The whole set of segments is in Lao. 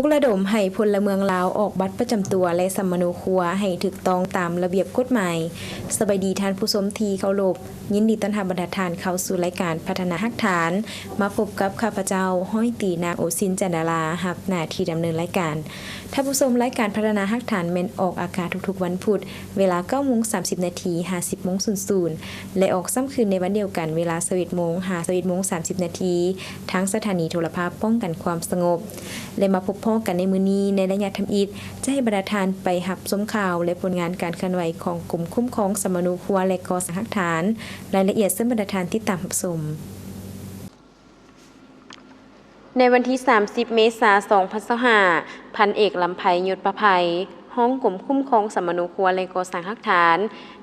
ປຸກລະດົມໃຫ້ພົນລະເມືອງລາວອອກບັດປະຈຳຕົວ ແລະ ສຳມະໂນຄົວໃຫ້ຖືກຕ້ອງຕາມລະບຽບກົດໝາຍ. ສະບາຍດີທ່ານຜູ້ຊົມທີ່ເຄົາລົບ, ຍິນດີຕ້ອນຮັບບັນດາທ່ານເຂົ້າສູ່ລາຍການພັດທະນາຮາກຖານ. ມາພົບກັບຂ້າພະເຈົ້າ ຮ້ອຍຕີ ນາງ ໂອຊິນ ຈັນດາລາ, ຮັບໜ້າທີ່ດຳເນີນລາຍການ. ທ່ານຜູ້ຊົມ, ລາຍການພັດທະນາຮາກຖານແມ່ນອອກອາກາດທຸກໆວັນພຸດ ເວລາເກົ້າໂມງສາມສິບນາທີ ຫາ ສິບໂມງສູນສູນ ແລະ ອອກຊ້ຳຄືນໃນວັນດຽວກັນ ເວລາຊາວເອັດໂມງ ຫາ ຊາວເອັດໂມງສາມສິບນາທີ ທາງສະຖານີໂທລະພາບປ້ອງກັນຄວາມສະຫງົບ ແລະ ມາພົບພໍ້ກັນໃນມື້ນີ້ ໃນໄລຍະທຳອິດ ຈະໃຫ້ບັນດາທ່ານໄປຮັບຊົມຂ່າວ ແລະ ຜົນງານການເຄື່ອນໄຫວຂອງກົມຄຸ້ມຄອງສຳມະໂນຄົວ ແລະ ກໍ່ສ້າງຮາກຖານ. ລາຍລະອຽດເຊີນບັນດາທ່ານຕິດຕາມຮັບຊົມ. ໃນວັນທີສາມສິບ ເມສາ ສອງພັນຊາວຫ້າ ພັນເອກ ລຳໄພ ຍົດປະໄພ ຮອງກົມຄຸ້ມຄອງສຳມະໂນຄົວ ແລະ ກໍ່ສ້າງຮາກຖານ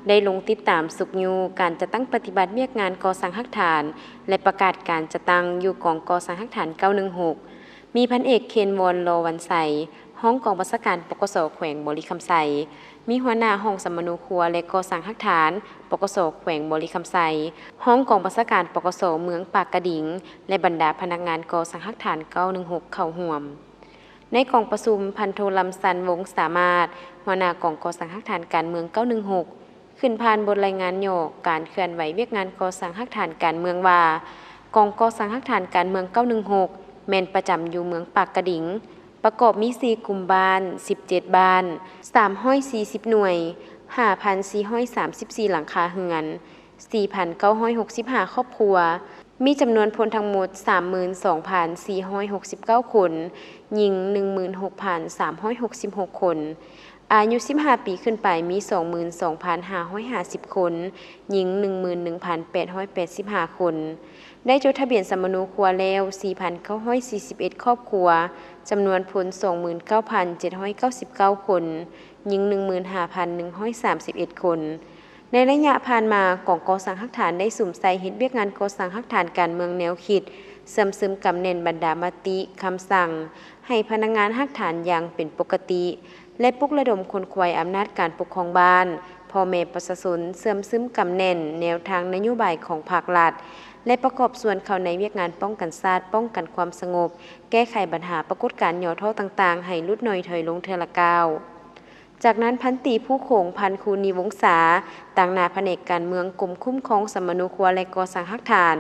ໄດ້ລົງຕິດຕາມຊຸກຍູ້ການຈັດຕັ້ງປະຕິບັດວຽກງານກໍ່ສ້າງຮາກຖານ ແລະ ປະກາດການຈັດຕັ້ງຢູ່ກອງກໍ່ສ້າງຮາກຖານ ເກົ້າໜຶ່ງຫົກ ມີພັນເອກ ເຄນວອນ ລໍວັນໄຊ ຮອງກອງບັນຊາການ ປກສ ແຂວງບໍລິຄຳໄຊ, ມີຫົວໜ້າຫ້ອງສຳມະໂນຄົວ ແລະ ກໍ່ສ້າງຮາກຖານ ປກສ ແຂວງບໍລິຄຳໄຊ, ຮອງກອງບັນຊາການ ປກສ ເມືອງປາກກະດິງ ແລະ ບັນດາພະນັກງານກໍ່ສ້າງຮາກຖານ ເກົ້າໜຶ່ງຫົກ ເຂົ້າຮ່ວມ. ໃນກອງປະຊຸມ, ພັນໂທ ລຳສັນ ວົງສາມາດ ຫົວໜ້າກອງກໍ່ສ້າງຮາກຖານການເມືອງ ເກົ້າໜຶ່ງຫົກ ຂຶ້ນຜ່ານບົດລາຍງານຫຍໍ້ການເຄື່ອນໄຫວວຽກງານກໍ່ສ້າງຮາກຖານການເມືອງວ່າ, ກອງກໍ່ສ້າງຮາກຖານການເມືອງ ເກົ້າໜຶ່ງຫົກ ແມ່ນປະຈຳຢູ່ເມືອງປາກກະດິງ, ປະກອບມີ ສີ່ກຸ່ມບ້ານ, ສິບເຈັດບ້ານ, ສາມຮ້ອຍສີ່ສິບໜ່ວຍ, ຫ້າພັນສີ່ຮ້ອຍສາມສິບສີ່ຫຼັງຄາເຮືອນ, ສີ່ພັນເກົ້າຮ້ອຍຫົກສິບຫ້າຄອບຄົວ, ມີຈຳນວນຄົນທັງໝົດ ສາມໝື່ນສອງພັນສີ່ຮ້ອຍຫົກສິບເກົ້າຄົນ, ຍິງ ໜຶ່ງໝື່ນຫົກພັນສາມຮ້ອຍຫົກສິບຫົກຄົນ, ອາຍຸ ສິບຫ້າປີ ຂຶ້ນໄປ ມີ ສອງໝື່ນສອງພັນຫ້າຮ້ອຍຫ້າສິບຄົນ, ຍິງ ໜຶ່ງໝື່ນໜຶ່ງພັນແປດຮ້ອຍແປດສິບຫ້າຄົນ, ໄດ້ຈົດທະບຽນສຳມະໂນຄົວແລ້ວ ສີ່ພັນເກົ້າຮ້ອຍສີ່ສິບເອັດຄອບຄົວ, ຈຳນວນຄົນ ສອງໝື່ນເກົ້າພັນເຈັດຮ້ອຍເກົ້າສິບເກົ້າຄົນ, ຍິງ ໜຶ່ງໝື່ນຫ້າພັນໜຶ່ງຮ້ອຍສາມສິບເອັດຄົນ. ໃນໄລຍະຜ່ານມາ, ກອງກໍ່ສ້າງຮາກຖານໄດ້ສຸມໃສ່ເຮັດວຽກງານກໍ່ສ້າງຮາກຖານການເມືອງແນວຄິດ ເຊື່ອມຊຶມກຳແໜ້ນບັນດາມະຕິ, ຄຳສັ່ງ ໃຫ້ພະນັກງານຮາກຖານຢ່າງເປັນປົກກະຕິ ແລະ ປຸກລະດົມຂົນຂວາຍອຳນາດການປົກຄອງບ້ານ, ພໍ່ແມ່ປະຊາຊົນ ເຊື່ອມຊຶມກຳແໜ້ນແນວທາງນະໂຍບາຍຂອງພາກລັດ ແລະ ປະກອບສ່ວນເຂົ້າໃນວຽກງານປ້ອງກັນຊາດ, ປ້ອງກັນຄວາມສະຫງົບ, ແກ້ໄຂບັນຫາປາກົດການຫຍໍ້ທໍ້ຕ່າງໆ ໃຫ້ຫຼຸດໜ້ອຍຖອຍລົງເທື່ອລະກ້າວ. ຈາກນັ້ນ ພັນຕີ ພູໂຂງ ພັນຄູນີວົງສາ, ຕາງໜ້າພະແນກການເມືອງ ກົມຄຸ້ມຄອງສຳມະໂນຄົວ ແລະ ກໍ່ສ້າງຮາກຖານ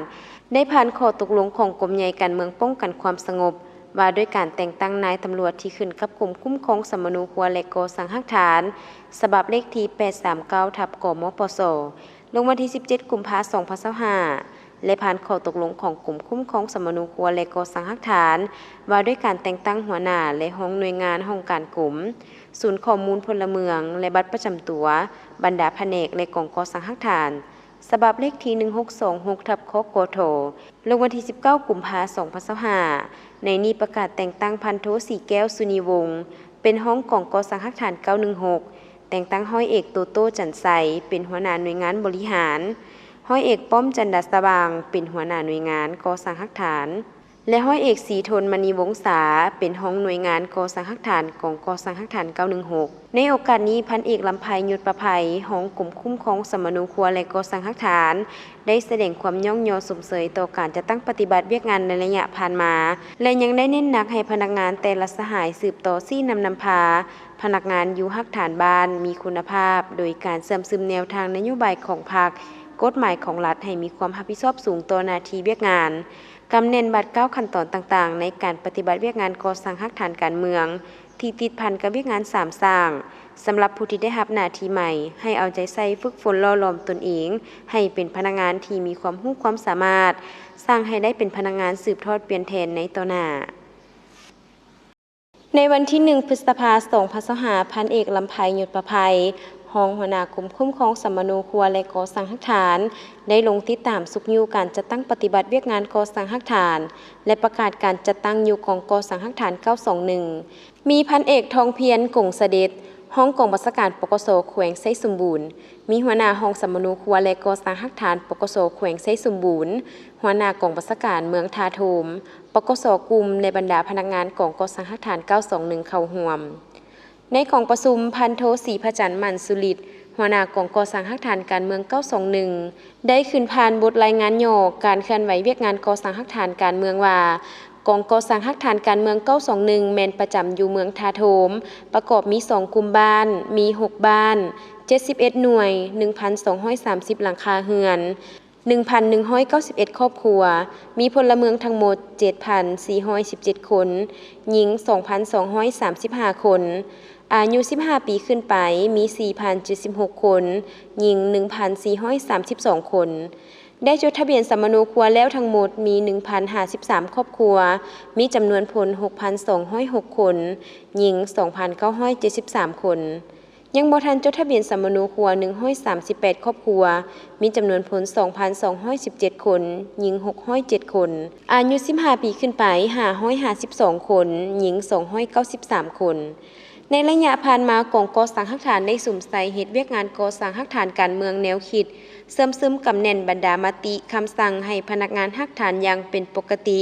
ໄດ້ຜ່ານຂໍ້ຕົກລົງຂອງກົມໃຫຍ່ການເມືອງປ້ອງກັນຄວາມສະຫງົບ ວ່າດ້ວຍການແຕ່ງຕັ້ງນາຍຕຳຫຼວດທີ່ຂຶ້ນກັບກົມຄຸ້ມຄອງສຳມະໂນຄົວ ແລະ ກໍ່ສ້າງຮາກຖານ ສະບັບເລກທີ ແປດສາມເກົ້າ ທັບ ກມປສ ລົງວັນທີ ສິບເຈັດ ກຸມພາ ສອງພັນຊາວຫ້າ ແລະ ຜ່ານຂໍ້ຕົກລົງຂອງກົມຄຸ້ມຄອງສຳມະໂນຄົວ ແລະ ກໍ່ສ້າງຮາກຖານ ວ່າດ້ວຍການແຕ່ງຕັ້ງຫົວໜ້າ ແລະ ຮອງໜ່ວຍງານຫ້ອງການກົມ, ສູນຂໍ້ມູນພົນລະເມືອງ ແລະ ບັດປະຈຳຕົວ ບັນດາພະແນກ ແລະ ກອງກໍ່ສ້າງຮາກຖານ ສະບັບເລກທີ ໜຶ່ງຫົກສອງຫົກ ທັບ ຄກທ ລົງວັນທີ ສິບເກົ້າ ກຸມພາ ສອງພັນຊາວຫ້າ ໃນນີ້ປະກາດແຕ່ງຕັ້ງ ພັນໂທ ສີແກ້ວ ສຸນີວົງ ເປັນຮອງກອງກໍ່ສ້າງຮາກຖານ ເກົ້າໜຶ່ງຫົກ, ແຕ່ງຕັ້ງ ຮ້ອຍເອກ ໂຕໂຕ້ ຈັນໄຊ ເປັນຫົວໜ້າໜ່ວຍງານບໍລິຫານ, ຮ້ອຍເອກ ປ້ອມ ຈັນດາສະຫວ່າງ ເປັນຫົວໜ້າໜ່ວຍງານກໍ່ສ້າງຮາກຖານ ແລະ ຮ້ອຍເອກ ສີທົນ ມະນີວົງສາ ເປັນຮອງໜ່ວຍງານກໍ່ສ້າງຮາກຖານກອງກໍ່ສ້າງຮາກຖານ ເກົ້າໜຶ່ງຫົກ. ໃນໂອກາດນີ້ ພັນເອກ ລຳໄພ ຍຸດປະໄພ ຮອງກົມຄຸ້ມຄອງສຳມະໂນຄົວ ແລະ ກໍ່ສ້າງຮາກຖານ ໄດ້ສະແດງຄວາມຍ້ອງຍໍຊົມເຊີຍຕໍ່ການຈັດຕັ້ງປະຕິບັດວຽກງານໃນໄລຍະຜ່ານມາ ແລະ ຍັງໄດ້ເນັ້ນໜັກໃຫ້ພະນັກງານແຕ່ລະສະຫາຍສືບຕໍ່ຊີ້ນຳນຳພາ ພະນັກງານຢູ່ຮາກຖານບ້ານມີຄຸນນະພາບ ໂດຍການເຊື່ອມຊຶມແນວທາງນະໂຍບາຍຂອງພັກ, ກົດໝາຍຂອງລັດໃຫ້ມີຄວາມຮັບຜິດຊອບສູງຕໍ່ໜ້າທີ່ວຽກງານ, ກຳແໜ້ນບາດກ້າວຂັ້ນຕອນຕ່າງໆ ໃນການປະຕິບັດວຽກງານກໍ່ສ້າງຮາກຖານການເມືອງ ທີ່ຕິດພັນກັບວຽກງານສາມສ້າງ. ສຳລັບຜູ້ທີ່ໄດ້ຮັບໜ້າທີ່ໃໝ່, ໃຫ້ເອົາໃຈໃສ່ຝຶກຝົນຫຼໍ່ຫຼອມຕົນເອງ ໃຫ້ເປັນພະນັກງານທີ່ມີຄວາມຮູ້ຄວາມສາມາດ, ສ້າງໃຫ້ໄດ້ເປັນພະນັກງານສືບທອດປ່ຽນແທນໃນຕໍ່ໜ້າ. ໃນວັນທີ ໜຶ່ງ ພຶດສະພາ ສອງພັນຊາວຫ້າ ພັນເອກ ລຳໄພ ຍຸດປະໄພ ຮອງຫົວໜ້າກົມຄຸ້ມຄອງສຳມະໂນຄົວ ແລະ ກໍ່ສ້າງຮາກຖານ ໄດ້ລົງຕິດຕາມຊຸກຍູ້ການຈັດຕັ້ງປະຕິບັດວຽກງານກໍ່ສ້າງຮາກຖານ ແລະ ປະກາດການຈັດຕັ້ງຢູ່ກອງກໍ່ສ້າງຮາກຖານ ເກົ້າສອງໜຶ່ງ ມີພັນເອກ ທອງພຽນ ກົງສະເດັດ ຮອງກອງບັນຊາການ ປກສ ແຂວງໄຊສົມບູນ, ມີຫົວໜ້າຫ້ອງສຳມະໂນຄົວ ແລະ ກໍ່ສ້າງຮາກຖານ ປກສ ແຂວງໄຊສົມບູນ, ຫົວໜ້າກອງບັນຊາການເມືອງທ່າໂທມ, ປກສ ກຸ່ມ ແລະ ບັນດາພະນັກງານກອງກໍ່ສ້າງຮາກຖານ ເກົ້າສອງໜຶ່ງ ເຂົ້າຮ່ວມ. ໃນກອງປະຊຸມ, ພັນໂທ ສີພະຈັນ ໝັນສຸລິດ ຫົວໜ້າກອງກໍ່ສ້າງຮາກຖານການເມືອງ ເກົ້າສອງໜຶ່ງ ໄດ້ຂຶ້ນຜ່ານບົດລາຍງານຫຍໍ້ການເຄື່ອນໄຫວວຽກງານກໍ່ສ້າງຮາກຖານການເມືອງວ່າ, ກອງກໍ່ສ້າງຮາກຖານການເມືອງເກົ້າສອງໜຶ່ງ ແມ່ນປະຈຳຢູ່ເມືອງທ່າໂທມ, ປະກອບມີສອງກຸ່ມບ້ານ, ມີຫົກບ້ານ, ເຈັດສິບເອັດໜ່ວຍ, ໜຶ່ງພັນສອງຮ້ອຍສາມສິບຫຼັງຄາເຮືອນ, ໜຶ່ງພັນໜຶ່ງຮ້ອຍເກົ້າສິບເອັດຄອບຄົວ, ມີພົນລະເມືອງທັງໝົດ ເຈັດພັນສີ່ຮ້ອຍສິບເຈັດຄົນ, ຍິງ ສອງພັນສອງຮ້ອຍສາມສິບຫ້າຄົນ, ອາຍຸສິບຫ້າປີຂຶ້ນໄປ ມີສີ່ພັນເຈັດສິບຫົກຄົນ, ຍິງ ໜຶ່ງພັນສີ່ຮ້ອຍສາມສິບສອງຄົນ. ໄດ້ຈົດທະບຽນສຳມະໂນຄົວແລ້ວທັງໝົດມີໜຶ່ງພັນຫ້າສິບສາມຄອບຄົວ, ມີຈຳນວນພົນຫົກພັນສອງຮ້ອຍຫົກຄົນ, ຍິງສອງພັນເກົ້າຮ້ອຍເຈັດສິບສາມຄົນ. ຍັງບໍ່ທັນຈົດທະບຽນສຳມະໂນຄົວໜຶ່ງຮ້ອຍສາມສິບແປດຄອບຄົວ, ມີຈຳນວນພົນສອງພັນສອງຮ້ອຍສິບເຈັດຄົນ, ຍິງຫົກຮ້ອຍເຈັດຄົນ, ອາຍຸສິບຫ້າປີຂຶ້ນໄປຫ້າຮ້ອຍຫ້າສິບສອງຄົນ, ຍິງສອງຮ້ອຍເກົ້າສິບສາມຄົນ. ໃນໄລຍະຜ່ານມາ, ກອງກໍ່ສ້າງຮາກຖານໄດ້ສຸມໃສ່ເຮັດວຽກງານກໍ່ສ້າງຮາກຖານການເມືອງແນວຄິດ ເຊື່ອມຊຶມກຳແໜ້ນບັນດາມະຕິຄຳສັ່ງໃຫ້ພະນັກງານຮາກຖານຢ່າງເປັນປົກກະຕິ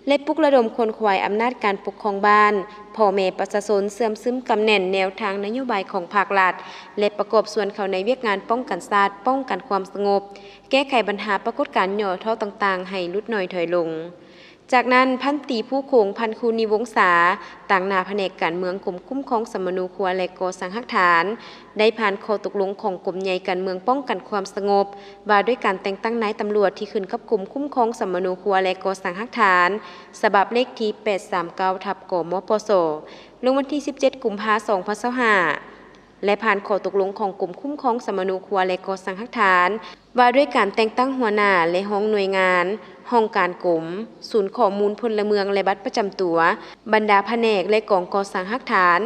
ແລະ ປຸກລະດົມຂົນຂວາຍອຳນາດການປົກຄອງບ້ານ, ພໍ່ແມ່ປະຊາຊົນເຊື່ອມຊຶມກຳແໜ້ນແນວທາງນະໂຍບາຍຂອງພາກລັດ ແລະ ປະກອບສ່ວນເຂົ້າໃນວຽກງານປ້ອງກັນຊາດ, ປ້ອງກັນຄວາມສະຫງົບ, ແກ້ໄຂບັນຫາປາກົດການຫຍໍ້ທໍ້ຕ່າງໆ ໃຫ້ຫຼຸດໜ້ອຍຖອຍລົງ. ຈາກນັ້ນ, ພັນຕີ ພູຄົງ ພັນຄູນີວົງສາ, ຕາງໜ້າພະແນກການເມືອງ ກົມຄຸ້ມຄອງສຳມະໂນຄົວ ແລະ ກໍ່ສ້າງຮາກຖານ, ໄດ້ຜ່ານຂໍ້ຕົກລົງຂອງກົມໃຫຍ່ການເມືອງປ້ອງກັນຄວາມສະຫງົບ ວ່າດ້ວຍການແຕ່ງຕັ້ງນາຍຕຳຫຼວດທີ່ຂຶ້ນກັບກົມຄຸ້ມຄອງສຳມະໂນຄົວ ແລະ ກໍ່ສ້າງຮາກຖານ ສະບັບເລກທີແປດສາມເກົ້າ ທັບ ກມປສ ລົງວັນທີສິບເຈັດ ກຸມພາ ສອງພັນຊາວຫ້າ ແລະ ຜ່ານຂໍ້ຕົກລົງຂອງກົມຄຸ້ມຄອງສຳມະໂນຄົວ ແລະ ກໍ່ສ້າງຮາກຖານ ວ່າດ້ວຍການແຕ່ງຕັ້ງຫົວໜ້າ ແລະ ຮອງໜ່ວຍງານ, ຫ້ອງການກົມ, ສູນຂໍ້ມູນພົນລະເມືອງ ແລະ ບັດປະຈຳຕົວ, ບັນດາພະແນກ ແລະ ກອງກໍ່ສ້າງຮາກຖານ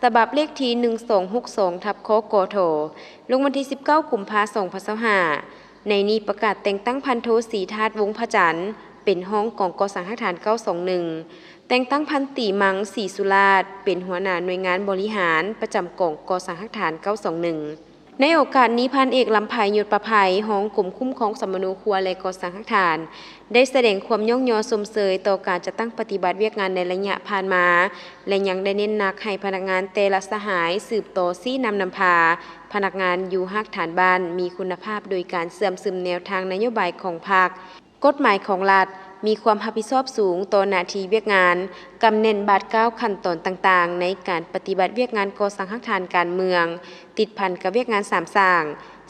ສະບັບເລກທີໜຶ່ງສອງຫົກສອງ ທັບ ຄກທ ລົງວັນທີສິບເກົ້າ ກຸມພາ ສອງພັນຊາວຫ້າ. ໃນນີ້ປະກາດແຕ່ງຕັ້ງພັນໂທ ສີທາດ ວົງພະຈັນ ເປັນຮອງກອງກໍ່ສ້າງຮາກຖານເກົ້າສອງໜຶ່ງ, ແຕ່ງຕັ້ງພັນຕີ ມັງ ສີສຸລາດ ເປັນຫົວໜ້າໜ່ວຍງານບໍລິຫານປະຈຳກອງກໍ່ສ້າງຮາກຖານເກົ້າສອງໜຶ່ງ. ໃນໂອກາດນີ້, ພັນເອກ ລຳໄພ ຍົດປະໄພ ຮອງກົມຄຸ້ມຄອງສຳມະໂນຄົວ ແລະ ກໍ່ສ້າງຮາກຖານ ໄດ້ສະແດງຄວາມຍ້ອງຍໍຊົມເຊີຍຕໍ່ການຈັດຕັ້ງປະຕິບັດວຽກງານໃນໄລຍະຜ່ານມາ ແລະ ຍັງໄດ້ເນັ້ນໜັກໃຫ້ພະນັກງານແຕ່ລະສະຫາຍສືບຕໍ່ຊີ້ນຳນຳພາພະນັກງານຢູ່ຮາກຖານບ້ານມີຄຸນນະພາບ ໂດຍການເຊື່ອມຊຶມແນວທາງນະໂຍບາຍຂອງພັກ, ກົດໝາຍຂອງລັດ, ມີຄວາມຮັບຜິດຊອບສູງຕໍ່ໜ້າທີ່ວຽກງານ, ກຳແໜ້ນບາດກ້າວຂັ້ນຕອນຕ່າງໆ ໃນການປະຕິບັດວຽກງານກໍ່ສ້າງຮາກຖານການເມືອງ, ຕິດພັນກັບວຽກງານສາມສ້າງ.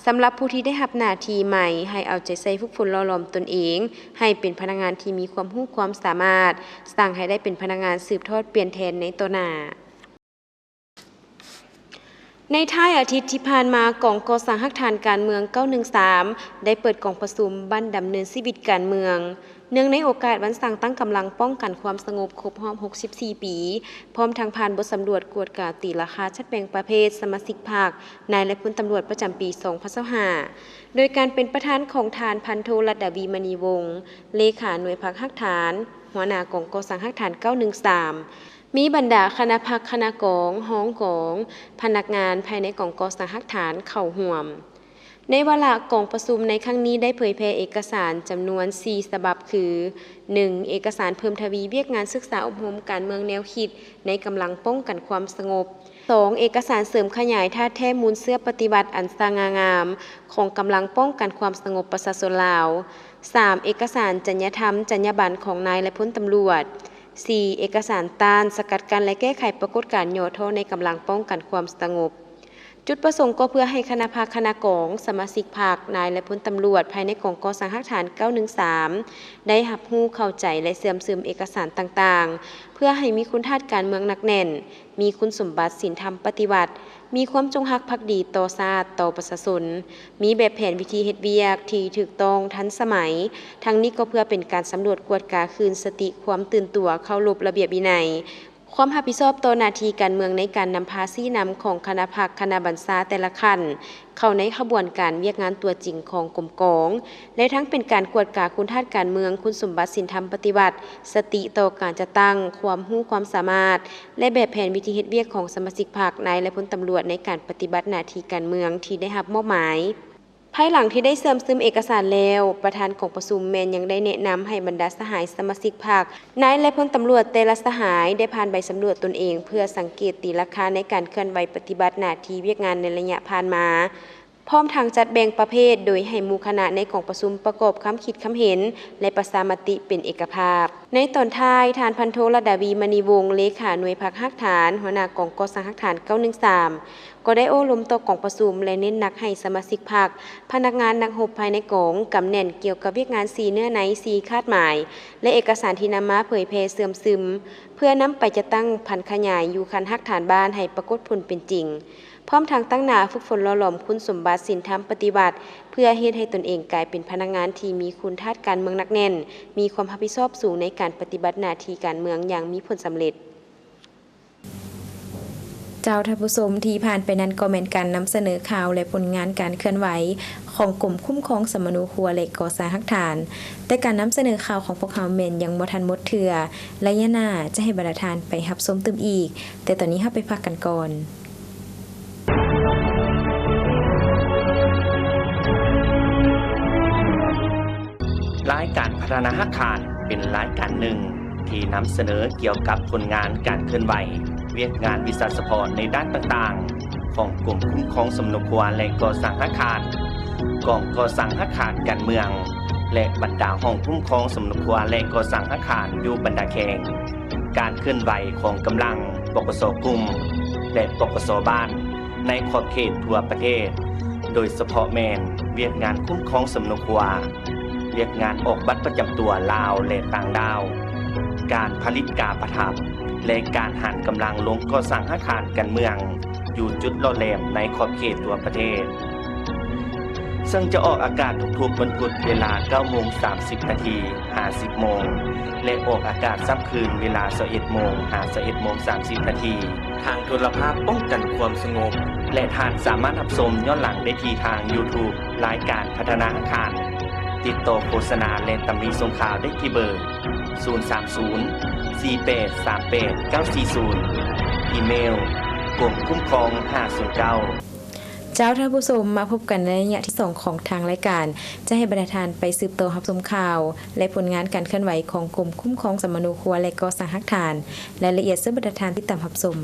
ສຳລັບຜູ້ທີ່ໄດ້ຮັບໜ້າທີ່ໃໝ່, ໃຫ້ເອົາໃຈໃສ່ຝຶກຝົນຫຼໍ່ຫຼອມຕົນເອງ ໃຫ້ເປັນພະນັກງານທີ່ມີຄວາມຮູ້ຄວາມສາມາດ, ສ້າງໃຫ້ໄດ້ເປັນພະນັກງານສືບທອດປ່ຽນແທນໃນຕໍ່ໜ້າ. ໃນທ້າຍອາທິດທີ່ຜ່ານມາ, ກອງກໍ່ສ້າງຮາກຖານການເມືອງເກົ້າໜຶ່ງສາມ ໄດ້ເປີດກອງປະຊຸມບັ້ນດຳເນີນຊີວິດການເມືອງ ເນື່ອງໃນໂອກາດວັນສ້າງຕັ້ງກຳລັງປ້ອງກັນຄວາມສະຫງົບຄົບຮອບຫົກສິບສີ່ປີ, ພ້ອມທັງຜ່ານບົດສຳຫຼວດກວດກາຕີລາຄາຈັດແບ່ງປະເພດສະມາຊິກພັກ, ນາຍ ແລະ ພົນຕຳຫຼວດປະຈຳປີສອງພັນຊາວຫ້າ ໂດຍການເປັນປະທານຂອງທ່ານ ພັນໂທ ລັດດາວີ ມະນີວົງ ເລຂາໜ່ວຍພັກຮາກຖານ, ຫົວໜ້າກອງກໍ່ສ້າງຮາກຖານເກົ້າໜຶ່ງສາມ, ມີບັນດາຄະນະພັກ, ຄະນະກອງ, ຮອງກອງ, ພະນັກງານພາຍໃນກອງກໍ່ສ້າງຮາກຖານເຂົ້າຮ່ວມ. ໃນວາລະກອງປະຊຸມໃນຄັ້ງນີ້ ໄດ້ເຜີຍແຜ່ເອກະສານຈຳນວນສີ່ສະບັບ ຄື ໜຶ່ງ ເອກະສານເພີ່ມທະວີວຽກງານສຶກສາອົບຮົມການເມືອງແນວຄິດໃນກຳລັງປ້ອງກັນຄວາມສະຫງົບ, ສອງ ເອກະສານເສີມຂະຫຍາຍທາດແທ້ມູນເຊື້ອປະຕິວັດອັນສະຫງ່າງາມຂອງກຳລັງປ້ອງກັນຄວາມສະຫງົບປະຊາຊົນລາວ, ສາມ ເອກະສານຈັນຍະທຳ, ຈັນຍະບັນຂອງນາຍ ແລະ ພົນຕຳຫຼວດ, ສີ່ ເອກະສານຕ້ານ, ສະກັດກັ້ນ ແລະ ແກ້ໄຂປາກົດການຫຍໍ້ທໍ້ໃນກຳລັງປ້ອງກັນຄວາມສະຫງົບ. ຈຸດປະສົງກໍເພື່ອໃຫ້ຄະນະພັກ, ຄະນະກອງ, ສະມາຊິກພັກ, ນາຍ ແລະ ພົນຕຳຫຼວດພາຍໃນກອງກໍ່ສ້າງຮາກຖານເກົ້າໜຶ່ງສາມ ໄດ້ຮັບຮູ້ເຂົ້າໃຈ ແລະ ເຊື່ອມຊຶມເອກະສານຕ່າງໆ ເພື່ອໃຫ້ມີຄຸນທາດການເມືອງໜັກແໜ້ນ, ມີຄຸນສົມບັດສິນທຳປະຕິວັດ, ມີຄວາມຈົງຮັກພັກດີຕໍ່ຊາດ, ຕໍ່ປະຊາຊົນ, ມີແບບແຜນວິທີເຮັດວຽກທີ່ຖືກຕ້ອງ, ທັນສະໄໝ. ທັງນີ້ກໍເພື່ອເປັນການສຳຫຼວດກວດກາຄືນສະຕິຄວາມຕື່ນຕົວ, ເຄົາລົບລະບຽບວິໄນ, ຄວາມຮັບຜິດຊອບຕໍ່ໜ້າທີ່ການເມືອງໃນການນຳພາຊີ້ນຳຂອງຄະນະພັກ, ຄະນະບັນຊາແຕ່ລະຂັ້ນ ເຂົ້າໃນຂະບວນການວຽກງານຕົວຈິງຂອງກົມກອງ ແລະ ທັງເປັນການກວດກາຄຸນທາດການເມືອງ, ຄຸນສົມບັດສິນທຳປະຕິວັດ, ສະຕິຕໍ່ການຈັດຕັ້ງ, ຄວາມຮູ້ຄວາມສາມາດ ແລະ ແບບແຜນວິທີເຮັດວຽກຂອງສະມາຊິກພັກ, ນາຍ ແລະ ພົນຕຳຫຼວດໃນການປະຕິບັດໜ້າທີ່ການເມືອງທີ່ໄດ້ຮັບມອບໝາຍ. ພາຍຫຼັງທີ່ໄດ້ເຊື່ອມຊຶມເອກະສານແລ້ວ, ປະທານກອງປະຊຸມແມ່ນຍັງໄດ້ແນະນຳໃຫ້ບັນດາສະຫາຍສະມາຊິກພັກ, ນາຍ ແລະ ພົນຕຳຫຼວດແຕ່ລະສະຫາຍໄດ້ຜ່ານໃບສຳຫຼວດຕົນເອງ ເພື່ອສັງເກດຕີລາຄາໃນການເຄື່ອນໄຫວປະຕິບັດໜ້າທີ່ວຽກງານໃນໄລຍະຜ່ານມາ, ພ້ອມທັງຈັດແບ່ງປະເພດໂດຍໃຫ້ໝູ່ຄະນະໃນກອງປະຊຸມປະກອບຄຳຄິດຄຳເຫັນ ແລະ ປະຊາມະຕິເປັນເອກະພາບ. ໃນຕອນທ້າຍ, ທ່ານພັນໂທ ລັດດາວີ ມະນີວົງ ເລຂາໜ່ວຍພັກຮາກຖານ, ຫົວໜ້າກອງກໍ່ສ້າງຮາກຖານ ເກົ້າໜຶ່ງສາມ ກໍໄດ້ໂອ້ລົມຕໍ່ກອງປະຊຸມ ແລະ ເນັ້ນໜັກໃຫ້ສະມາຊິກພັກ, ພະນັກງານນັກຮົບພາຍໃນກອງ ກຳແໜ້ນກ່ຽວກັບວຽກງານສີ່ເນື້ອໃນ, ສີ່ຄາດໝາຍ ແລະ ເອກະສານທີ່ນຳມາເຜີຍແຜ່ເຊື່ອມຊຶມ, ເພື່ອນຳໄປຈັດຕັ້ງຜັນຂະຫຍາຍຢູ່ຂັ້ນຮາກຖານບ້ານໃຫ້ປາກົດຜົນເປັນຈິງ, ພ້ອມທັງຕັ້ງໜ້າຝຶກຝົນຫຼໍ່ຫຼອມຄຸນສົມບັດສິນທຳປະຕິວັດ ເພື່ອເຮັດໃຫ້ຕົນເອງກາຍເປັນພະນັກງານທີ່ມີຄຸນທາດການເມືອງໜັກແໜ້ນ, ມີຄວາມຮັບຜິດຊອບສູງໃນການປະຕິບັດໜ້າທີ່ການເມືອງຢ່າງມີຜົນສຳເລັດ. ເຈົ້າທ່ານຜູ້ຊົມ, ທີ່ຜ່ານໄປນັ້ນກໍແມ່ນການນຳສະເໜີຂ່າວ ແລະ ຜົນງານການເຄື່ອນໄຫວຂອງກົມຄຸ້ມຄອງສຳມະໂນຄົວ ແລະ ກໍ່ສ້າງຮາກຖານ. ແຕ່ການນຳສະເໜີຂ່າວຂອງພວກເຮົາແມ່ນຍັງບໍ່ທັນໝົດເທື່ອ, ໄລຍະໜ້າຈະໃຫ້ບັນດາທ່ານໄປຮັບຊົມຕື່ມອີກ, ແຕ່ຕອນນີ້ເຮົາໄປພັກກັນກ່ອນ. ລາຍການພັດທະນາຮາກຖານເປັນລາຍການໜຶ່ງທີ່ນຳສະເໜີກ່ຽວກັບຜົນງານການເຄື່ອນໄຫວ, ວຽກງານວິຊາສະເພາະໃນດ້ານຕ່າງໆ ຂອງກົມຄຸ້ມຄອງສຳມະໂນຄົວ ແລະ ກໍ່ສ້າງຮາກຖານ, ກອງກໍ່ສ້າງຮາກຖານການເມືອງ ແລະ ບັນດາຫ້ອງຄຸ້ມຄອງສຳມະໂນຄົວ ແລະ ກໍ່ສ້າງຮາກຖານຢູ່ບັນດາແຂວງ, ການເຄື່ອນໄຫວຂອງກຳລັງ ປກສ ກຸ່ມ ແລະ ປກສ ບ້ານ ໃນຂອບເຂດທົ່ວປະເທດ, ໂດຍສະເພາະແມ່ນວຽກງານຄຸ້ມຄອງສຳມະໂນຄົວ, ວຽກງານອອກບັດປະຈຳຕົວລາວ ແລະ ຕ່າງດ້າວ, ການຜະລິດກາປະທັບ ແລະ ການຫັນກຳລັງລົງກໍ່ສ້າງຮາກຖານການເມືອງຢູ່ຈຸດຫຼໍ່ແຫຼມໃນຂອບເຂດທົ່ວປະເທດ. ເຊິ່ງຈະອອກອາກາດທຸກໆວັນພຸດເວລາເກົ້າໂມງສາມສິບນາທີຫາສິບໂມງ ແລະ ອອກອາກາດຊ້ຳຄືນເວລາຊາວເອັດໂມງຫາຊາວເອັດໂມງສາມສິບນາທີ ທາງໂທລະພາບປ້ອງກັນຄວາມສະຫງົບ ແລະ ທ່ານສາມາດຮັບຊົມຍ້ອນຫຼັງໄດ້ທີ່ທາງ YouTube ລາຍການພັດທະນາຮາກຖານ. ຕິດຕໍ່ໂຄສະນາ ແລະ ຕຳໜິສົ່ງຂ່າວໄດ້ທີ່ເບີ ສູນສາມສູນ ສີ່ແປດສາມແປດເກົ້າສີ່ສູນ, ອີເມວ ກົມຄຸ້ມຄອງຫ້າສູນເກົ້າ. ເຈົ້າທ່ານຜູ້ຊົມ, ມາພົບກັນໃນໄລຍະທີສອງຂອງທາງລາຍການ, ຈະໃຫ້ບັນດາທ່ານໄປສືບຕໍ່ຮັບຊົມຂ່າວ ແລະ ຜົນງານການເຄື່ອນໄຫວຂອງກົມຄຸ້ມຄອງສຳມະໂນຄົວ ແລະ ກໍ່ສ້າງຮາກຖານ. ລາຍລະອຽດເຊີນບັນດາທ່ານຕິດຕາມຮັບຊົມ.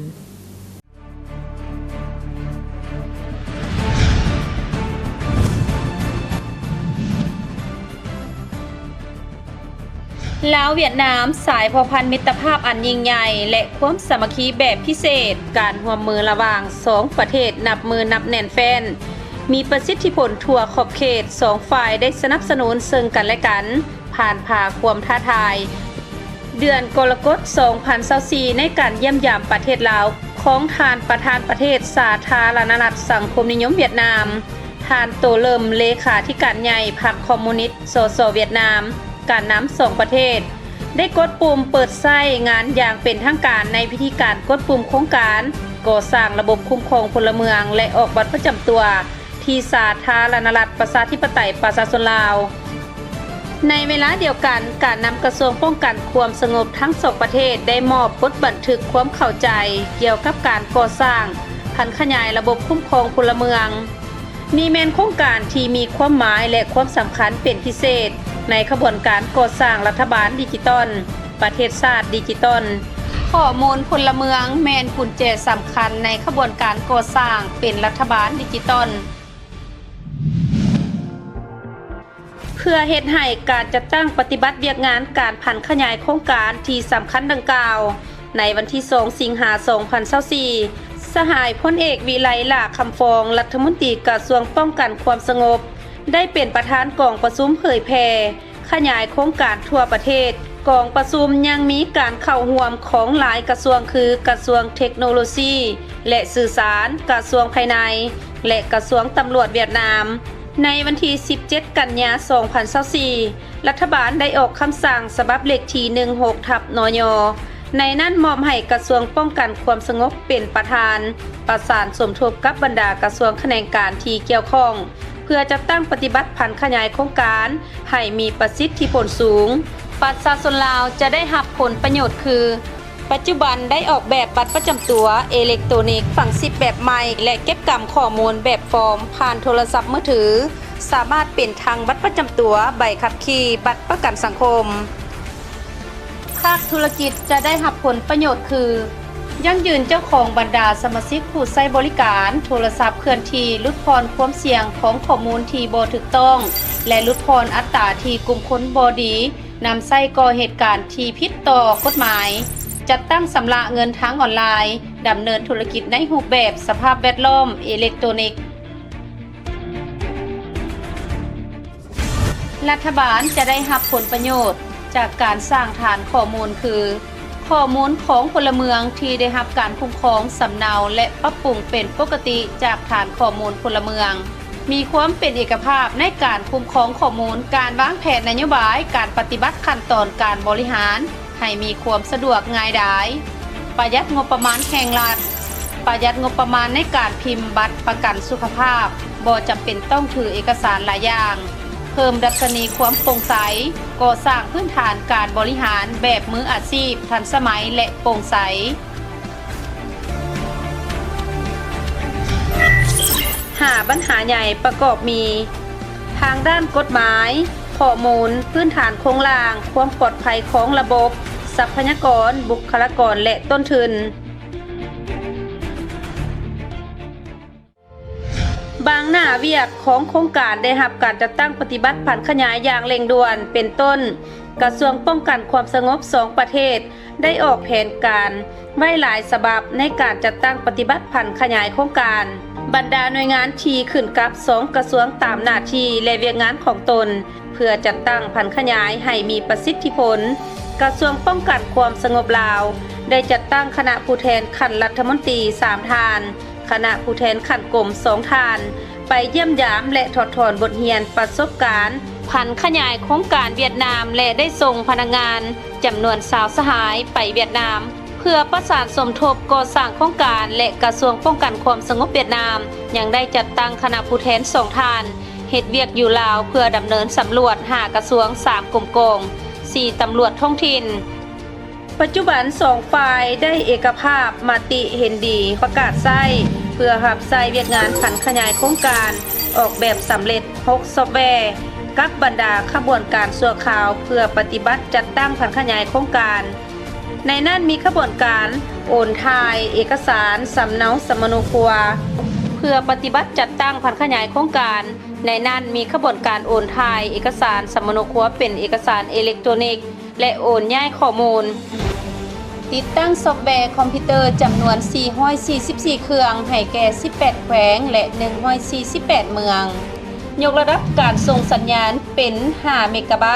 ລາວຫວຽດນາມ ສາຍພົວພັນມິດຕະພາບອັນຍິ່ງໃຫຍ່ ແລະ ຄວາມສາມັກຄີແບບພິເສດ, ການຮ່ວມມືລະຫວ່າງສອງປະເທດນັບມື້ນັບແໜ້ນແຟ້ນ, ມີປະສິດທິຜົນທົ່ວຂອບເຂດ, ສອງຝ່າຍໄດ້ສະໜັບສະໜູນເຊິ່ງກັນແລະກັນ, ຜ່ານຜ່າຄວາມທ້າທາຍ. ເດືອນກໍລະກົດ ສອງພັນຊາວສີ່ ໃນການຢ້ຽມຢາມປະເທດລາວຂອງທ່ານປະທານປະເທດສາທາລະນະລັດສັງຄົມນິຍົມຫວຽດນາມ, ທ່ານ ໂຕ ເລີມ ເລຂາທິການໃຫຍ່ພັກຄອມມູນິດ ສສ ຫວຽດນາມ, ການນຳສອງປະເທດໄດ້ກົດປຸ່ມເປີດໃຊ້ງານຢ່າງເປັນທາງການໃນພິທີການກົດປຸ່ມໂຄງການກໍ່ສ້າງລະບົບຄຸ້ມຄອງພົນລະເມືອງ ແລະ ອອກບັດປະຈຳຕົວ ທີ່ສາທາລະນະລັດປະຊາທິປະໄຕປະຊາຊົນລາວ. ໃນເວລາດຽວກັນ, ການນຳກະຊວງປ້ອງກັນຄວາມສະຫງົບທັງສອງປະເທດໄດ້ມອບບົດບັນທຶກຄວາມເຂົ້າໃຈກ່ຽວກັບການກໍ່ສ້າງຜັນຂະຫຍາຍລະບົບຄຸ້ມຄອງພົນລະເມືອງ. ນີ້ແມ່ນໂຄງການທີ່ມີຄວາມໝາຍ ແລະ ຄວາມສຳຄັນເປັນພິເສດ ໃນຂະບວນການກໍ່ສ້າງລັດຖະບານດິຈິຕອນ, ປະເທດຊາດດິຈິຕອນ. ຂໍ້ມູນພົນລະເມືອງແມ່ນກຸນແຈສຳຄັນໃນຂະບວນການກໍ່ສ້າງເປັນລັດຖະບານດິຈິຕອນ. ເພື່ອເຮັດໃຫ້ການຈັດຕັ້ງປະຕິບັດວຽກງານການຜັນຂະຫຍາຍໂຄງການທີ່ສຳຄັນດັ່ງກ່າວ, ໃນວັນທີສອງ ສິງຫາ ສອງພັນຊາວສີ່ ສະຫາຍພົນເອກ ວິໄລ ຫຼ້າຄຳຟອງ ລັດຖະມົນຕີກະຊວງປ້ອງກັນຄວາມສະຫງົບ ໄດ້ເປັນປະທານກອງປະຊຸມເຜີຍແຜ່ ຂະຫຍາຍໂຄງການທົ່ວປະເທດ. ກອງປະຊຸມຍັງມີການເຂົ້າຮ່ວມຂອງຫຼາຍກະຊວງ ຄື ກະຊວງເທັກໂນໂລຊີ ແລະ ສື່ສານ, ກະຊວງພາຍໃນ ແລະ ກະຊວງຕຳຫຼວດຫວຽດນາມ. ໃນວັນທີສິບເຈັດ ກັນຍາ ສອງພັນຊາວສີ່ ລັດຖະບານໄດ້ອອກຄຳສັ່ງສະບັບເລກທີ ໜຶ່ງຫົກ ທັບ ນຍ. ໃນນັ້ນມອບໃຫ້ກະຊວງປ້ອງກັນຄວາມສະຫງົບເປັນປະທານ, ປະສານສົມທົບກັບບັນດາກະຊວງຂະແໜງການທີ່ກ່ຽວຂ້ອງ ເພື່ອຈັດຕັ້ງປະຕິບັດຜັນຂະຫຍາຍໂຄງການໃຫ້ມີປະສິດທິຜົນສູງ. ປະຊາຊົນລາວຈະໄດ້ຮັບຜົນປະໂຫຍດຄື, ປັດຈຸບັນໄດ້ອອກແບບບັດປະຈຳຕົວເອເລັກໂຕນິກຝັງຊິບແບບໃໝ່ ແລະ ເກັບກຳຂໍ້ມູນແບບຟອມຜ່ານໂທລະສັບມືຖື, ສາມາດເປັນທັງບັດປະຈຳຕົວ, ໃບຂັບຂີ່, ບັດປະກັນສັງຄົມ. ພາກທຸລະກິດຈະໄດ້ຮັບຜົນປະໂຫຍດຄື, ຢັ້ງຢືນເຈົ້າຂອງບັນດາສະມາຊິກຜູ້ໃຊ້ບໍລິການໂທລະສັບເຄື່ອນທີ່, ຫຼຸດຜ່ອນຄວາມສ່ຽງຂອງຂໍ້ມູນທີ່ບໍ່ຖືກຕ້ອງ ແລະ ຫຼຸດຜ່ອນອັດຕາທີ່ກຸ່ມຄົນບໍ່ດີ ນຳໃຊ້ກໍ່ເຫດການທີ່ຜິດຕໍ່ກົດໝາຍ, ຈັດຕັ້ງຊຳລະເງິນທາງອອນລາຍ, ດຳເນີນທຸລະກິດໃນຮູບແບບສະພາບແວດລ້ອມເອເລັກໂຕນິກ. ລັດຖະບານຈະໄດ້ຮັບຜົນປະໂຫຍດຈາກການສ້າງຖານຂໍ້ມູນຄື ຂໍ້ມູນຂອງພົນລະເມືອງທີ່ໄດ້ຮັບການຄຸ້ມຄອງ, ສຳເນົາ ແລະ ປັບປຸງເປັນປົກກະຕິຈາກຖານຂໍ້ມູນພົນລະເມືອງ, ມີຄວາມເປັນເອກະພາບໃນການຄຸ້ມຄອງຂໍ້ມູນ, ການວາງແຜນນະໂຍບາຍ, ການປະຕິບັດຂັ້ນຕອນການບໍລິຫານໃຫ້ມີຄວາມສະດວກງ່າຍດາຍ, ປະຢັດງົບປະມານແຫ່ງລັດ, ປະຢັດງົບປະມານໃນການພິມບັດປະກັນສຸຂະພາບ, ບໍ່ຈຳເປັນຕ້ອງຖືເອກະສານຫຼາຍຢ່າງ, ເພີ່ມດັດຊະນີຄວາມໂປ່ງໃສ, ກໍ່ສ້າງພື້ນຖານການບໍລິຫານແບບມືອາຊີບ, ທັນສະໄໝ ແລະ ໂປ່ງໃສ. ຫ້າບັນຫາໃຫຍ່ປະກອບມີ ທາງດ້ານກົດໝາຍ, ຂໍ້ມູນ, ພື້ນຖານໂຄງລ່າງ, ຄວາມປອດໄພຂອງລະບົບ, ຊັບພະຍາກອນ, ບຸກຄະລາກອນ ແລະ ຕົ້ນທຶນ. ບາງໜ້າວຽກຂອງໂຄງການໄດ້ຮັບການຈັດຕັ້ງປະຕິບັດຜັນຂະຫຍາຍຢ່າງເລັ່ງດ່ວນ, ເປັນຕົ້ນ ກະຊວງປ້ອງກັນຄວາມສະຫງົບສອງປະເທດໄດ້ອອກແຜນການໄວ້ຫຼາຍສະບັບໃນການຈັດຕັ້ງປະຕິບັດຜັນຂະຫຍາຍໂຄງການ. ບັນດາໜ່ວຍງານທີ່ຂຶ້ນກັບສອງກະຊວງຕາມໜ້າທີ່ ແລະ ວຽກງານຂອງຕົນ ເພື່ອຈັດຕັ້ງຜັນຂະຫຍາຍໃຫ້ມີປະສິດທິຜົນ, ກະຊວງປ້ອງກັນຄວາມສະຫງົບລາວ ໄດ້ຈັດຕັ້ງຄະນະຜູ້ແທນຂັ້ນລັດຖະມົນຕີສາມທ່ານ, ຄະນະຜູ້ແທນຂັ້ນກົມສອງທ່ານ ໄປຢ້ຽມຢາມ ແລະ ຖອດຖອນບົດຮຽນປະສົບການຜັນຂະຫຍາຍໂຄງການຫວຽດນາມ ແລະ ໄດ້ສົ່ງພະນັກງານຈຳນວນຊາວສະຫາຍໄປຫວຽດນາມ ເພື່ອປະສານສົມທົບກໍ່ສ້າງໂຄງການ ແລະ ກະຊວງປ້ອງກັນຄວາມສະຫງົບຫວຽດນາມ ຍັງໄດ້ຈັດຕັ້ງຄະນະຜູ້ແທນສອງທ່ານ ເຮັດວຽກຢູ່ລາວ ເພື່ອດຳເນີນສຳຫຼວດຫ້າກະຊວງ, ສາມກົມກອງ, ສີ່ຕຳຫຼວດທ້ອງຖິ່ນ. ປັດຈຸບັນສອງຝ່າຍໄດ້ເອກະພາບມະຕິເຫັນດີປະກາດໃຊ້ ເພື່ອຮັບໃຊ້ວຽກງານຜັນຂະຫຍາຍໂຄງການອອກແບບສຳເລັດຫົກຊອບແວ ກັບບັນດາຂະບວນການຊົ່ວຄາວ ເພື່ອປະຕິບັດຈັດຕັ້ງຜັນຂະຫຍາຍໂຄງການ. ໃນນັ້ນມີຂະບວນການໂອນຖ່າຍເອກະສານ, ສຳເນົາ, ສຳມະໂນຄົວ ເພື່ອປະຕິບັດຈັດຕັ້ງຜັນຂະຫຍາຍໂຄງການ. ໃນນັ້ນມີຂະບວນການໂອນຖ່າຍເອກະສານ, ສຳມະໂນຄົວເປັນເອກະສານເອເລັກໂຕນິກ ແລະ ໂອນຍ້າຍຂໍ້ມູນ. ຕິດຕັ້ງຊອບແວຄອມພິວເຕີຈຳນວນສີ່ຮ້ອຍສີ່ສິບສີ່ເຄື່ອງ ໃຫ້ແກ່ສິບແປດແຂວງ ແລະ ໜຶ່ງຮ້ອຍສີ່ສິບແປດເມືອງ. ຍົກລະດັບການສົ່ງສັນຍານເປັນຫ້າເມກາໄບ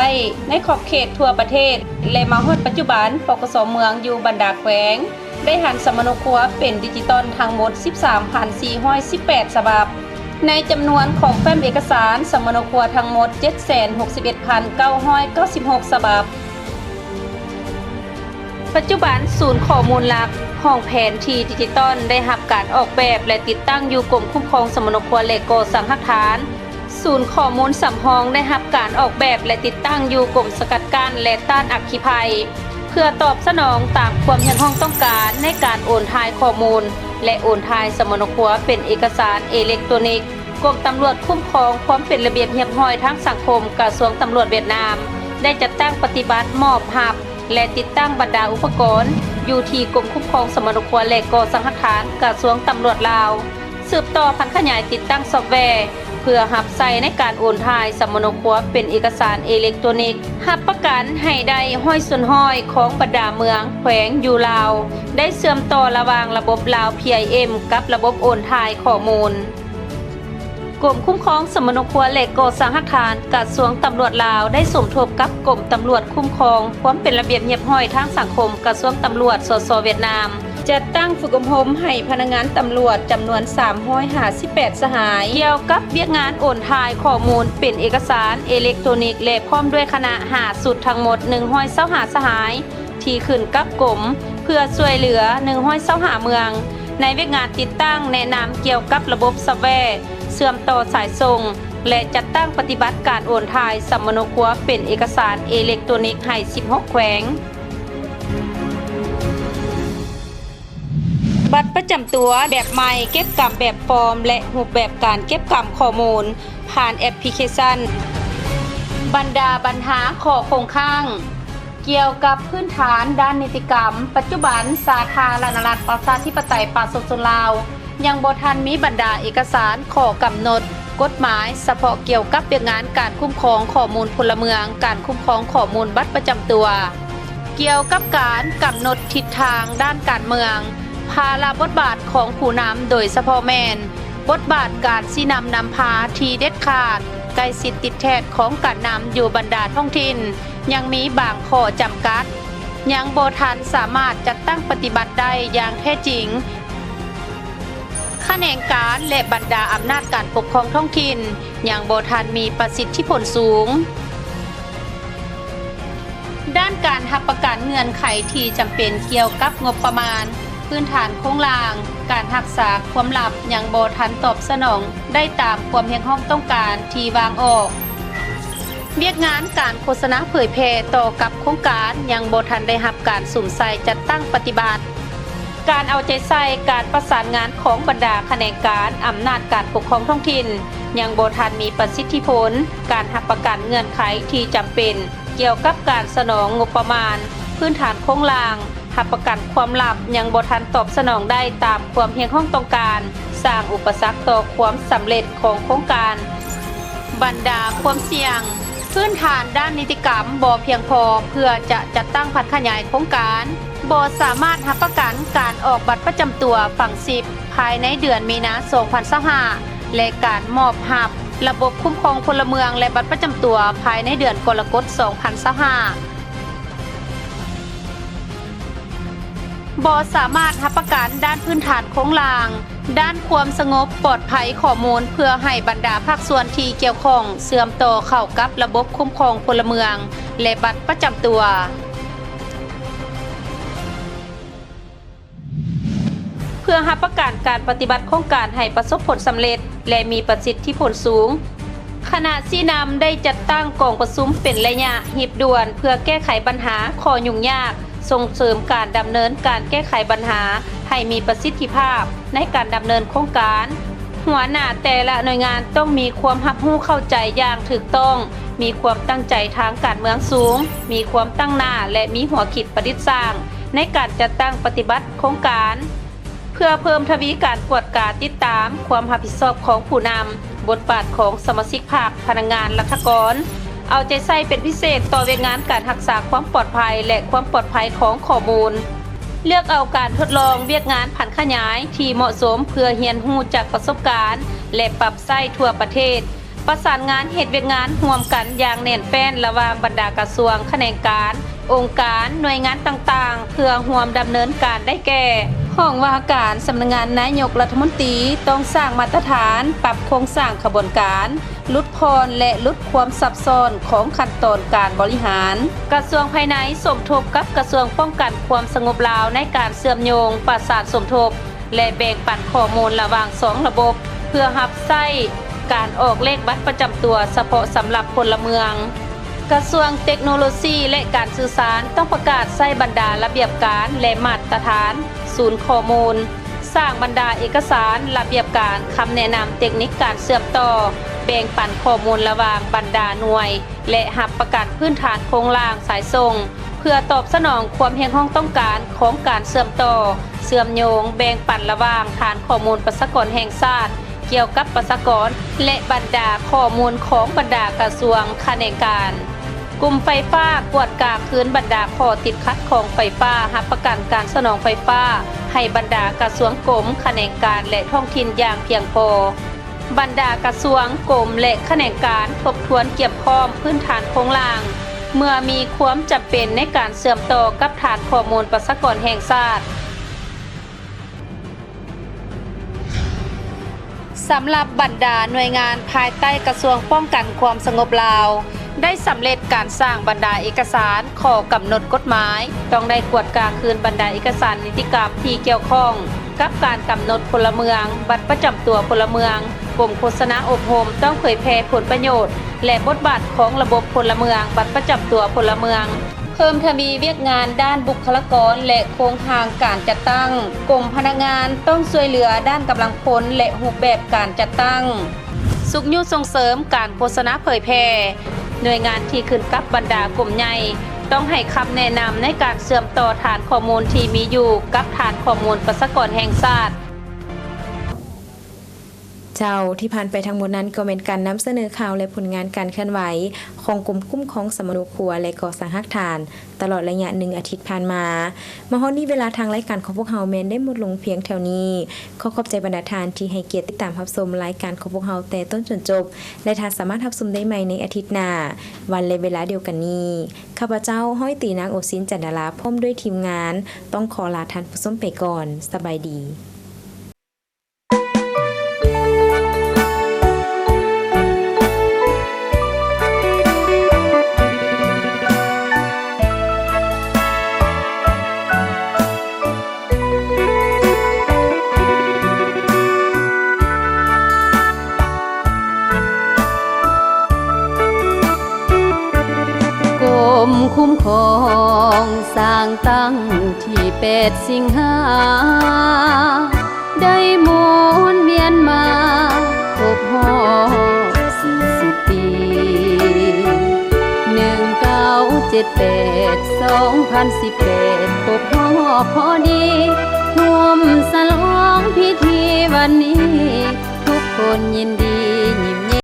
ໃນຂອບເຂດທົ່ວປະເທດ ແລະ ມາຮອດປັດຈຸບັນ ປກສ ເມືອງຢູ່ບັນດາແຂວງ ໄດ້ຫັນສຳມະໂນຄົວເປັນດິຈິຕອນທັງໝົດສິບສາມພັນສີ່ຮ້ອຍສິບແປດສະບັບ. ໃນຈຳນວນຂອງແຟ້ມເອກະສານສຳມະໂນຄົວທັງໝົດເຈັດແສນຫົກສິບເອັດພັນເກົ້າຮ້ອຍເກົ້າສິບຫົກສະບັບ. ປັດຈຸບັນ, ສູນຂໍ້ມູນຫຼັກ, ຫ້ອງແຜນທີ່ດິຈິຕອນ ໄດ້ຮັບການອອກແບບ ແລະ ຕິດຕັ້ງຢູ່ກົມຄຸ້ມຄອງສຳມະໂນຄົວ ແລະ ກໍ່ສ້າງຮາກຖານ. ສູນຂໍ້ມູນສຳຮອງ ໄດ້ຮັບການອອກແບບ ແລະ ຕິດຕັ້ງຢູ່ກົມສະກັດກັ້ນ ແລະ ຕ້ານອັກຄີໄພ ເພື່ອຕອບສະໜອງຕາມຄວາມຮຽກຮ້ອງຕ້ອງການໃນການໂອນຖ່າຍຂໍ້ມູນ ແລະ ໂອນຖ່າຍສຳມະໂນຄົວເປັນເອກະສານເອເລັກໂຕນິກ. ກົມຕຳຫຼວດຄຸ້ມຄອງຄວາມເປັນລະບຽບຮຽບຮ້ອຍທາງສັງຄົມ ກະຊວງຕຳຫຼວດຫວຽດນາມ ໄດ້ຈັດຕັ້ງປະຕິບັດມອບຮັບ ແລະ ຕິດຕັ້ງບັນດາອຸປະກອນ ຢູ່ທີ່ກົມຄຸ້ມຄອງສຳມະໂນຄົວ ແລະ ກໍ່ສ້າງຮາກຖານ ກະຊວງຕຳຫຼວດລາວ. ສືບຕໍ່ຜັນຂະຫຍາຍຕິດຕັ້ງຊອບແວ ເພື່ອຮັບໃຊ້ໃນການໂອນຖ່າຍສຳມະໂນຄົວເປັນເອກະສານເອເລັກໂຕນິກ, ຮັບປະກັນໃຫ້ໄດ້ຮ້ອຍສ່ວນຮ້ອຍຂອງບັນດາເມືອງ, ແຂວງຢູ່ລາວ ໄດ້ເຊື່ອມຕໍ່ລະຫວ່າງລະບົບລາວ ພີໄອເອັມ ກັບລະບົບໂອນຖ່າຍຂໍ້ມູນ. ກົມຄຸ້ມຄອງສຳມະໂນຄົວ ແລະ ກໍ່ສ້າງຮາກຖານ ກະຊວງຕຳຫຼວດລາວ ໄດ້ສົມທົບກັບກົມຕຳຫຼວດຄຸ້ມຄອງຄວາມເປັນລະບຽບຮຽບຮ້ອຍທາງສັງຄົມ ກະຊວງຕຳຫຼວດ ສສ ຫວຽດນາມ ຈັດຕັ້ງຝຶກອົບຮົມໃຫ້ພະນັກງານຕຳຫຼວດຈຳນວນສາມຮ້ອຍຫ້າສິບແປດສະຫາຍ ກ່ຽວກັບວຽກງານໂອນຖ່າຍຂໍ້ມູນເປັນເອກະສານເອເລັກໂຕນິກ ແລະ ພ້ອມດ້ວຍຄະນະຫ້າຊຸດ ທັງໝົດໜຶ່ງຮ້ອຍຊາວຫ້າສະຫາຍ ທີ່ຂຶ້ນກັບກົມ ເພື່ອຊ່ວຍເຫຼືອໜຶ່ງຮ້ອຍຊາວຫ້າເມືອງ ໃນວຽກງານຕິດຕັ້ງແນະນຳກ່ຽວກັບລະບົບຊອບແວ ເຊື່ອມຕໍ່ສາຍສົ່ງ ແລະ ຈັດຕັ້ງປະຕິບັດການໂອນຖ່າຍສຳມະໂນຄົວເປັນເອກະສານເອເລັກໂຕນິກໃຫ້ສິບຫົກແຂວງ. ບັດປະຈຳຕົວແບບໃໝ່ ເກັບກຳແບບຟອມ ແລະ ຮູບແບບການເກັບກຳຂໍ້ມູນຜ່ານແອັບພລິເຄຊັນ. ບັນດາບັນຫາຂໍ້ຄົງຄ້າງ ກ່ຽວກັບພື້ນຖານດ້ານນິຕິກຳ, ປັດຈຸບັນສາທາລະນະລັດປະຊາທິປະໄຕປະຊາຊົນລາວ ຍັງບໍ່ທັນມີບັນດາເອກະສານ, ຂໍ້ກຳນົດ, ກົດໝາຍສະເພາະກ່ຽວກັບວຽກງານການຄຸ້ມຄອງຂໍ້ມູນພົນລະເມືອງ, ການຄຸ້ມຄອງຂໍ້ມູນບັດປະຈຳຕົວ, ກ່ຽວກັບການກຳນົດທິດທາງດ້ານການເມືອງ, ພາລະບົດບາດຂອງຜູ້ນຳ ໂດຍສະເພາະແມ່ນບົດບາດການຊີ້ນຳນຳພາທີ່ເດັດຂາດ, ໃກ້ຊິດຕິດແທດຂອງການນຳຢູ່ບັນດາທ້ອງຖິ່ນ ຍັງມີບາງຂໍ້ຈຳກັດ, ຍັງບໍ່ທັນສາມາດຈັດຕັ້ງປະຕິບັດໄດ້ຢ່າງແທ້ຈິງ. ຂະແໜງການ ແລະ ບັນດາອຳນາດການປົກຄອງທ້ອງຖິ່ນຍັງບໍ່ທັນມີປະສິດທິຜົນສູງ. ດ້ານການຮັບປະກັນເງື່ອນໄຂທີ່ຈຳເປັນກ່ຽວກັບງົບປະມານ, ພື້ນຖານໂຄງລ່າງ, ການຮັກສາຄວາມລັບຍັງບໍ່ທັນຕອບສະໜອງໄດ້ຕາມຄວາມຮຽກຮ້ອງຕ້ອງການທີ່ວາງອອກ. ວຽກງານການໂຄສະນາເຜີຍແຜ່ຕໍ່ກັບໂຄງການຍັງບໍ່ທັນໄດ້ຮັບການສຸມໃສ່ຈັດຕັ້ງປະຕິບັດ. ການເອົາໃຈໃສ່ການປະສານງານຂອງບັນດາຂະແໜງການອຳນາດການປົກຄອງທ້ອງຖິ່ນ ຍັງບໍ່ທັນມີປະສິດທິຜົນ, ການຮັບປະກັນເງື່ອນໄຂທີ່ຈຳເປັນກ່ຽວກັບການສະໜອງງົບປະມານ, ພື້ນຖານໂຄງລ່າງ, ຮັບປະກັນຄວາມລັບ ຍັງບໍ່ທັນຕອບສະໜອງໄດ້ຕາມຄວາມຮຽກຮ້ອງຕ້ອງການ, ສ້າງອຸປະສັກຕໍ່ຄວາມສຳເລັດຂອງໂຄງການ. ບັນດາຄວາມສ່ຽງ, ພື້ນຖານດ້ານນິຕິກຳບໍ່ພຽງພໍເພື່ອຈະຈັດຕັ້ງຜັນຂະຫຍາຍໂຄງການ, ບໍ່ສາມາດຮັບປະກັນການອອກບັດປະຈຳຕົວຝັງຊິບພາຍໃນເດືອນມີນາ ສອງພັນຊາວຫ້າ ແລະ ການມອບຮັບລະບົບຄຸ້ມຄອງພົນລະເມືອງ ແລະ ບັດປະຈຳຕົວພາຍໃນເດືອນກໍລະກົດ ສອງພັນຊາວຫ້າ. ບໍ່ສາມາດຮັບປະກັນດ້ານພື້ນຖານໂຄງລ່າງ, ດ້ານຄວາມສະຫງົບປອດໄພຂໍ້ມູນ ເພື່ອໃຫ້ບັນດາພາກສ່ວນທີ່ກ່ຽວຂ້ອງເຊື່ອມຕໍ່ເຂົ້າກັບລະບົບຄຸ້ມຄອງພົນລະເມືອງ ແລະ ບັດປະຈຳຕົວ. ເພື່ອຮັບປະກັນການປະຕິບັດໂຄງການໃຫ້ປະສົບຜົນສຳເລັດ ແລະ ມີປະສິດທິຜົນສູງ, ຄະນະຊີ້ນຳໄດ້ຈັດຕັ້ງກອງປະຊຸມເປັນໄລຍະຮີບດ່ວນ ເພື່ອແກ້ໄຂບັນຫາຂໍ້ຫຍຸ້ງຍາກ, ສົ່ງເສີມການດຳເນີນການແກ້ໄຂບັນຫາໃຫ້ມີປະສິດທິພາບໃນການດຳເນີນໂຄງການ. ຫົວໜ້າແຕ່ລະໜ່ວຍງານຕ້ອງມີຄວາມຮັບຮູ້ເຂົ້າໃຈຢ່າງຖືກຕ້ອງ, ມີຄວາມຕັ້ງໃຈທາງການເມືອງສູງ, ມີຄວາມຕັ້ງໜ້າ ແລະ ມີຫົວຄິດປະດິດສ້າງໃນການຈັດຕັ້ງປະຕິບັດໂຄງການ. ເພື່ອເພີ່ມທະວີການກວດກາຕິດຕາມຄວາມຮັບຜິດຊອບຂອງຜູ້ນຳ, ບົດບາດຂອງສະມາຊິກພັກ, ພະນັກງານລັດຖະກອນ, ເອົາໃຈໃສ່ເປັນພິເສດຕໍ່ວຽກງານການຮັກສາຄວາມປອດໄພ ແລະ ຄວາມປອດໄພຂອງຂໍ້ມູນ. ເລືອກເອົາການທົດລອງວຽກງານຜັນຂະຫຍາຍທີ່ເໝາະສົມ ເພື່ອຮຽນຮູ້ຈາກປະສົບການ ແລະ ປັບໃຊ້ທົ່ວປະເທດ. ປະສານງານເຮັດວຽກງານຮ່ວມກັນຢ່າງແໜ້ນແຟ້ນລະຫວ່າງບັນດາກະຊວງ, ຂະແໜງການ, ອົງການ, ໜ່ວຍງານຕ່າງໆ ເພື່ອຮ່ວມດຳເນີນການ ໄດ້ແກ່ ຫ້ອງວ່າການສຳນັກງານນາຍົກລັດຖະມົນຕີ ຕ້ອງສ້າງມາດຕະຖານ, ປັບໂຄງສ້າງຂະບວນການ, ຫຼຸດຜ່ອນ ແລະ ຫຼຸດຄວາມຊັບຊ້ອນຂອງຂັ້ນຕອນການບໍລິຫານ. ກະຊວງພາຍໃນສົມທົບກັບກະຊວງປ້ອງກັນຄວາມສະຫງົບລາວ ໃນການເຊື່ອມໂຍງ, ປະສານສົມທົບ ແລະ ແບ່ງປັນຂໍ້ມູນລະຫວ່າງສອງລະບົບ ເພື່ອຮັບໃຊ້ການອອກເລກບັດປະຈຳຕົວສະເພາະສຳລັບພົນລະເມືອງ. ກະຊວງເຕັກໂນໂລຊີ ແລະ ການສື່ສານ ຕ້ອງປະກາດໃຊ້ບັນດາລະບຽບການ ແລະ ມາດຕະຖານສູນຂໍ້ມູນ, ສ້າງບັນດາເອກະສານ, ລະບຽບການ, ຄຳແນະນຳເຕັກນິກການເຊື່ອມຕໍ່, ແບ່ງປັນຂໍ້ມູນລະຫວ່າງບັນດາໜ່ວຍ ແລະ ຮັບປະກັນພື້ນຖານໂຄງລ່າງສາຍສົ່ງ ເພື່ອຕອບສະໜອງຄວາມຮຽກຮ້ອງຕ້ອງການຂອງການເຊື່ອມຕໍ່, ເຊື່ອມໂຍງ, ແບ່ງປັນລະຫວ່າງຖານຂໍ້ມູນປະຊາກອນແຫ່ງຊາດ ກ່ຽວກັບປະຊາກອນ ແລະ ບັນດາຂໍ້ມູນຂອງບັນດາກະຊວງ, ຂະແໜງການ. ກຸ່ມໄຟຟ້າກວດກາຄືນບັນດາຂໍ້ຕິດຂັດຂອງໄຟຟ້າ, ຮັບປະກັນການສະໜອງໄຟຟ້າໃຫ້ບັນດາກະຊວງ, ກົມ, ຂະແໜງການ ແລະ ທ້ອງຖິ່ນຢ່າງພຽງພໍ. ບັນດາກະຊວງ, ກົມ ແລະ ຂະແໜງການທົບທວນກຽມພ້ອມພື້ນຖານໂຄງລ່າງ ເມື່ອມີຄວາມຈຳເປັນໃນການເຊື່ອມຕໍ່ກັບຖານຂໍ້ມູນປະຊາກອນແຫ່ງຊາດ. ສຳລັບບັນດາໜ່ວຍງານພາຍໃຕ້ກະຊວງປ້ອງກັນຄວາມສະຫງົບລາວ ໄດ້ສຳເລັດການສ້າງບັນດາເອກະສານ, ຂໍ້ກຳນົດກົດໝາຍ, ຕ້ອງໄດ້ກວດກາຄືນບັນດາເອກະສານນິຕິກຳທີ່ກ່ຽວຂ້ອງ ກັບການກຳນົດພົນລະເມືອງ, ບັດປະຈຳຕົວພົນລະເມືອງ, ກົມໂຄສະນາອົບຮົມ ຕ້ອງເຜີຍແຜ່ຜົນປະໂຫຍດ ແລະ ບົດບາດຂອງລະບົບພົນລະເມືອງ, ບັດປະຈຳຕົວພົນລະເມືອງ, ເພີ່ມທະວີວຽກງານດ້ານບຸກຄະລາກອນ ແລະ ໂຄງຮ່າງການຈັດຕັ້ງ, ກົມພະນັກງານຕ້ອງຊ່ວຍເຫຼືອດ້ານກຳລັງພົນ ແລະ ຮູບແບບການຈັດຕັ້ງ. ຊຸກຍູ້ສົ່ງເສີມການໂຄສະນາເຜີຍແຜ່. ໜ່ວຍງານທີ່ຂຶ້ນກັບບັນດາກົມໃຫຍ່ ຕ້ອງໃຫ້ຄຳແນະນຳໃນການເຊື່ອມຕໍ່ຖານຂໍ້ມູນທີ່ມີຢູ່ກັບຖານຂໍ້ມູນປະຊາກອນແຫ່ງຊາດ. ເຈົ້າ, ທີ່ຜ່ານໄປທັງໝົດນັ້ນກໍແມ່ນການນຳສະເໜີຂ່າວ ແລະ ຜົນງານການເຄື່ອນໄຫວຂອງກົມຄຸ້ມຄອງສຳມະໂນຄົວ ແລະ ກໍ່ສ້າງຮາກຖານ ຕະຫຼອດໄລຍະໜຶ່ງອາທິດຜ່ານມາ. ມາຮອດນີ້ເວລາທາງລາຍການຂອງພວກເຮົາແມ່ນໄດ້ໝົດລົງພຽງເທົ່ານີ້. ຂໍຂອບໃຈບັນດາທ່ານທີ່ໃຫ້ກຽດຕິດຕາມຮັບຊົມລາຍການຂອງພວກເຮົາແຕ່ຕົ້ນຈົນຈົບ ແລະ ທ່ານສາມາດຮັບຊົມໄດ້ໃໝ່ໃນອາທິດໜ້າ, ວັນ ແລະ ເວລາດຽວກັນນີ້. ຂ້າພະເຈົ້າ ຮ້ອຍຕີ ນາງໂອຊິນ ຈັນດາລາ ພ້ອມດ້ວຍທີມງານ ຕ້ອງຂໍລາທ່ານຜູ້ຊົມໄປກ່ອນ. ສະບາຍດີ. ກົມຄຸ້ມຄອງສ້າງຕັ້ງ ທີແປດ ສິງຫາ ໄດ້ໝູນວຽນມາຄົບຮອບສີ່ສິບປີ ໜຶ່ງເກົ້າເຈັດແປດ ສອງພັນສິບແປດ ຄົບຮອບພໍດີ ຮ່ວມສະຫຼອງພິທີວັນນີ້ ທຸກຄົນຍິນດີຍິ້ມ